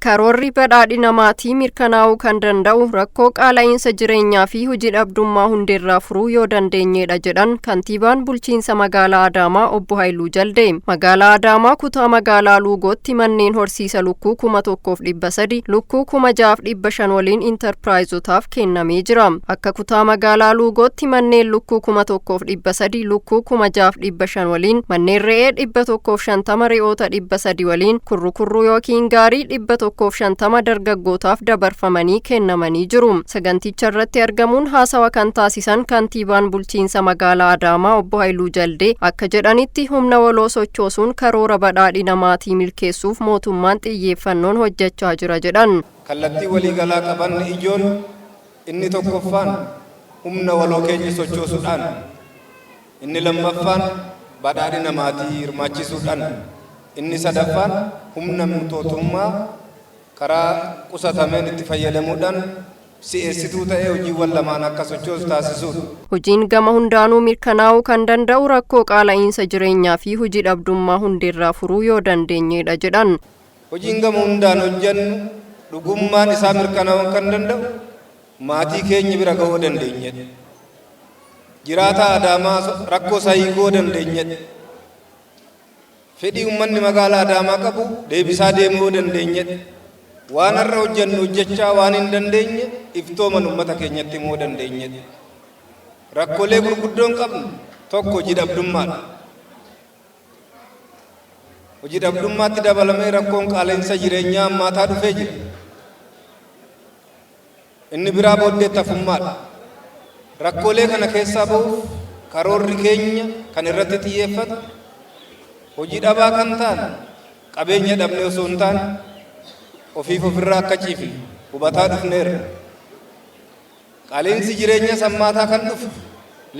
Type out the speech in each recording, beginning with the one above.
Karoorri badhaadhina maatii mirkanaa'uu kan danda'u rakkoo qaala'iinsa jireenyaa fi hojii dhabdummaa hundeerraa furuu yoo dandeenyedha jedhan kantiibaan bulchiinsa magaalaa Adaamaa obbo Haayiluu Jaldee. Magaalaa Adaamaa kutaa magaalaa Luugootti manneen horsiisa lukkuu 1300, lukkuu 6500 waliin intarpiraayizotaaf kennamee jira. Akka kutaa magaalaa Luugootti manneen lukkuu 1300, lukkuu 6500 waliin, manneen re'ee 150, re'oota 300 waliin, kurrukurruu yookiin gaarii 150 dargaggootaaf dabarfamanii kennamanii jiru. Saganticha irratti argamuun haasawa kan taasisan kantiibaan bulchiinsa magaalaa Adaamaa obbo Haayiluu Jaldee akka jedhanitti, humna waloo sochoosuun karoora badhaadhina maatii milkeessuuf mootummaan xiyyeeffannoon hojjechaa jira jedhan. Kallattii waliigalaa qaban ijoon inni tokkoffaan humna waloo keenya sochoosuudhaan, inni lammaffaan badhaadhina maatii hirmaachisuudhaan, inni sadaffaan humna mootummaa karaa qusatameen itti fayyadamuudhaan si'eessituu ta'ee hojiiwwan lamaan akka sochoosu taasisuudha. Hojiin gama hundaanuu mirkanaa'uu kan danda'u rakkoo qaala'iinsa jireenyaa fi hojii dhabdummaa hundeerraa furuu yoo dandeenyedha jedhan. Hojiin gama hundaan hojjennu dhugummaan isaa mirkanaa'uu kan danda'u maatii keenya bira ga'uu dandeenyedha. Jiraataa Adaamaa rakkoo isaa hiikuu dandeenyedha. Fedhii uummanni magaalaa Adaamaa qabu deebisaa deemuu dandeenyedha. Waan har'a hojjennu hojjechaa waan hin dandeenye iftooman uummata keenyatti himuu dandeenyedha. Rakkoolee gurguddoon qabnu tokko hojii dhabdummaadha. Hojii dhabdummaatti dabalamee rakkoon qaala'insa jireenyaa hammaataa dhufee jira. Inni biraa booddeetti hafummaadha. Rakkoolee kana keessaa ba'uuf karoorri keenya kan irratti xiyyeeffatu, hojii dhabaa kan taane qabeenya dhabne osoo hin taane ofiif ofirraa akka ciifne hubataa dhufneerra. Qaala'insi jireenya hammaataa kan dhufe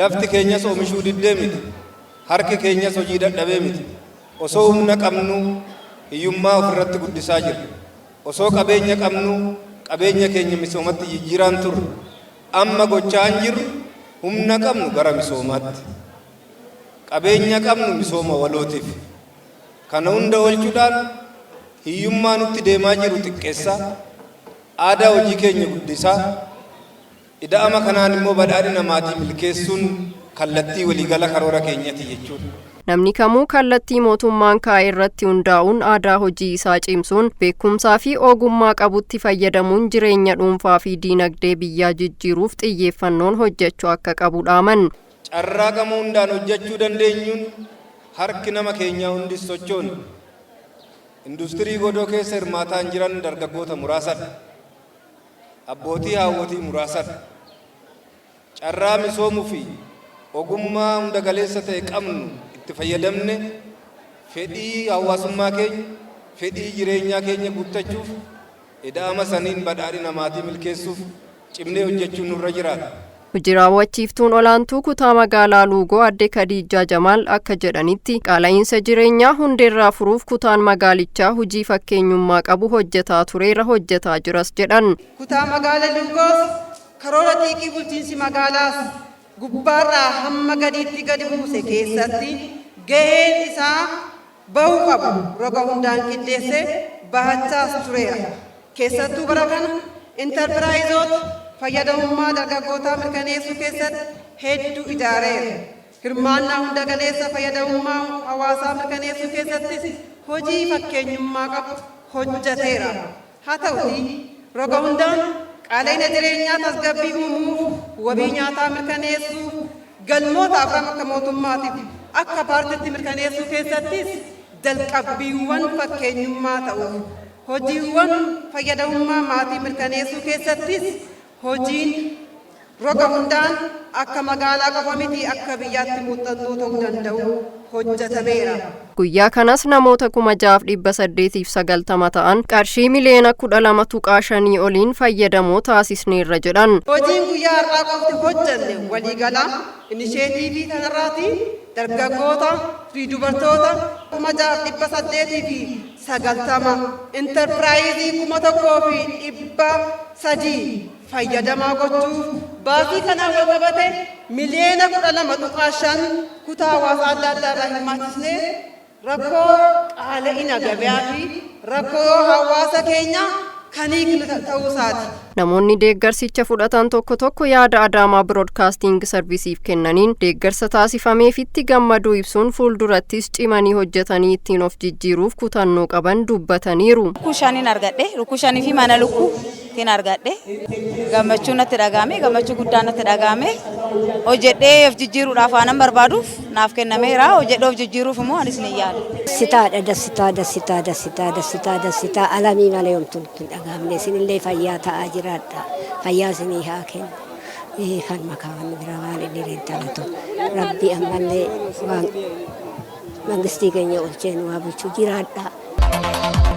lafti keenyas oomishuu diddee miti. Harki keenyas hojii dadhabee miti. Osoo humna qabnu hiyyummaa ofirratti guddisaa jirra. Osoo qabeenya qabnu qabeenya keenya misoomatti jijjiiraan turre. Amma gochaa hin jirru humna qabnu gara misoomaatti. Qabeenya qabnu misooma walootiif. Kana hunda oolchuudhaan hiyyummaa nutti deemaa jiru xiqqeessaa, aadaa hojii keenya guddisaa, ida'ama kanaan immoo badhaadhina maatii milkeessuun kallattii waliigala karoora keenyati jechuudha. Namni kamuu kallattii mootummaan kaa'e irratti hundaa'uun aadaa hojii isaa cimsuun beekumsaa fi ogummaa qabutti fayyadamuun jireenya dhuunfaa fi diinagdee biyyaa jijjiiruuf xiyyeeffannoon hojjechuu akka qabu dhaaman. Carraa gama hundaan hojjechuu dandeenyuun harki nama keenyaa hundis sochoonu. Industirii godoo keessa hirmaataan jiran dargaggoota muraasadha. Abbootii haawwotii muraasadha. Carraa misoomuu fi ogummaa hunda galeessa ta'e qabnu itti fayyadamne fedhii hawaasummaa keenya, fedhii jireenyaa keenya guuttachuuf, ida'ama saniin badhaadhina maatii milkeessuuf cimnee hojjechuun nurra jiraata. Hojii raawwachiiftuun olaantuu kutaa magaalaa Luugoo adde Kadiijjaa Jamaal akka jedhanitti, qaala'iinsa jireenyaa hundeerraa furuuf kutaan magaalichaa hojii fakkeenyummaa qabu hojjetaa tureera, hojjetaa jiras jedhan. Kutaa magaalaa Luugoos karoora xiiqii bulchiinsi magaalaas gubbaarraa hamma gadiitti gadi buuse keessatti gaheen isaa bahuu qabu roga hundaan qindeessee bahachaas tureera. Keessattuu bara kana intarpiraayizoota fayyadamummaa dargaggootaa mirkaneessuu keessatti hedduu ijaareera. Hirmaannaa hunda galeessa fayyadamummaa hawaasaa mirkaneessuu keessattis hojii fakkeenyummaa qabu hojjeteera. Haa ta'utii, roga hundaan qaala'ina jireenyaa tasgabbii uumuuf, wabii nyaataa mirkaneessuuf, galmoota afran akka mootummaatiif akka paartitti mirkaneessuu keessattis jalqabbiiwwan fakkeenyummaa ta'uuf, hojiiwwan fayyadamummaa maatii mirkaneessuu keessattis hojiin roga hundaan akka magaalaa qofa miti akka biyyaatti muuxannoo ta'uu danda'u hojjetameera. Guyyaa kanas namoota 6890 ta'an qarshii miliyoona 12.5 oliin fayyadamoo taasisneerra jedhan. Hojiin guyyaa har'aa qofti hojjenne waliigalaa inisheetiivii kanarraati dargaggoota fi dubartoota 6890, intarpiraayizii 1300 fayyadamaa gochuuf baasii kanaan wal qabate miliyoona 12.5 kutaa hawaasaa adda addaa irraa hirmaachisnee Rakkoo qaala'ina gabayaa fi rakkoo hawaasa keenya kan hiiknu ta'uu isaati. Namoonni deeggarsicha fudhatan tokko tokko yaada Adaamaa Biroodkaasting Sarvisiif kennaniin deeggarsa taasifameefitti gammaduu ibsuun fuuldurattis cimanii hojjetanii ittiin of jijjiiruuf kutannoo qaban dubbataniiru. Lukkuu shaniin argadhe, lukkuu shanii fi mana lukkuutiin argadhe. Gammachuu natti dhagahame, gammachuu guddaa natti dhagahame. Hojjedhee of jijjiiruudhaaf waanan barbaaduuf naaf kennameera. Hojjedhee of jijjiiruuf immoo anis ni yaala. Dasitaadha, dasitaa, dasitaa, dasitaa, dasitaa, dasitaa alamii malee homtuu nutti hin dhagahamne. Isinillee fayyaa ta'aa jiraadha. Fayyaa isinii haa kennu. Kan makaa wanni biraa waan inni reentalatu. Rabbi ammallee waan mangistii keenya olchee nu haa bulchu, jiraadha.